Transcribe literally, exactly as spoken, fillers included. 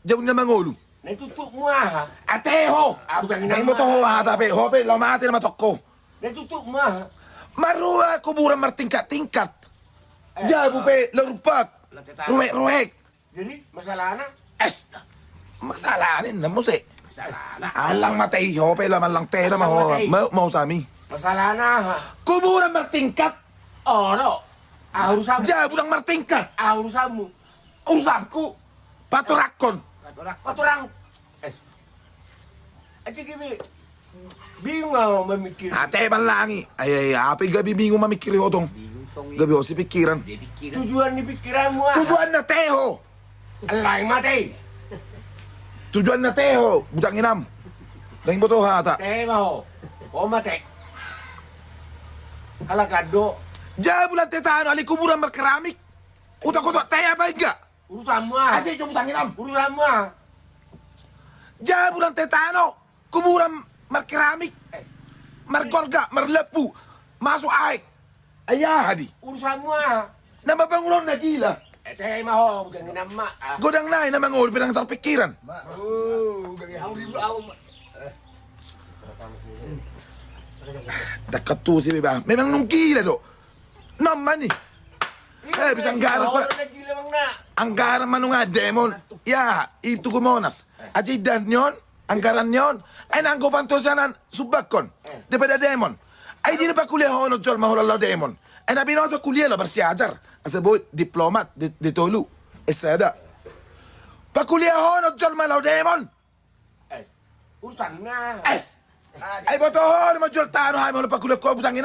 Jabu na mangolu. Na tutupmu aha? Ate ho. Naeng boto ho aha, tapi ho pe laho mate nama tongko. Na tutupmu aha? Marrua kuburan martingkat-tingkat. Jabu pe laho rumpak. Ruhek-ruhek. Jadi masalahna? Es. Masalahna na muse. Masalahna. Allang mate i ho pe, allang mate nama ho. Mau sami. Masalahna aha? Kuburan martingkat. Olo. Aha urusanmu? Jabu ndang martingkat. Aha urusanmu? Urusanku patorangkon. Patorang. Es. Aci gibi. Bingung au mamikiri. Ate ballangi. Ai ai, ape gabe bingung mamikiri ho tong? Gabe ho si pikiran. Tujuan ni pikiranmu aha? Tujuanna ate ho. Allang mate. Tujuanna ate ho, butang inam. Naeng boto hata. Ate ma ho. Ho mate. Halak an do. Jabu lan te tano, alai kuburan markeramik. Utak-utak ate apa enggak? Urusanmu aha? Asi jo butang inam. Urusanmu aha? Jabu lan te tano, kuburan markeramik. Margorga, marlepu, masuk aek. Ai aha di? Urusanmu aha? Nama bangunan na gila. Ate ma ho, butang inam ma. Godang nai nama ngolu, pedang tarpikiran. Dakkat tu si beba. Memang nung gila do. Nom mani. Eh, bisa anggaran ko. Anggaran manunga demon. Ya, itu ku Monas. Aja idan nion, anggaran nion. Ai nanggo pantosanan subakkon. Daripada demon. Ai dina pakuliahon jolma holan laho demon. Ai na binoto kuliah laho bersiajar. Asa boi diplomat di tolu. Esada. Pakuliahon jolma laho demon. Urusanna. Es. Ai boto ho ma jual tano hami holan pakuliah ko butang inam.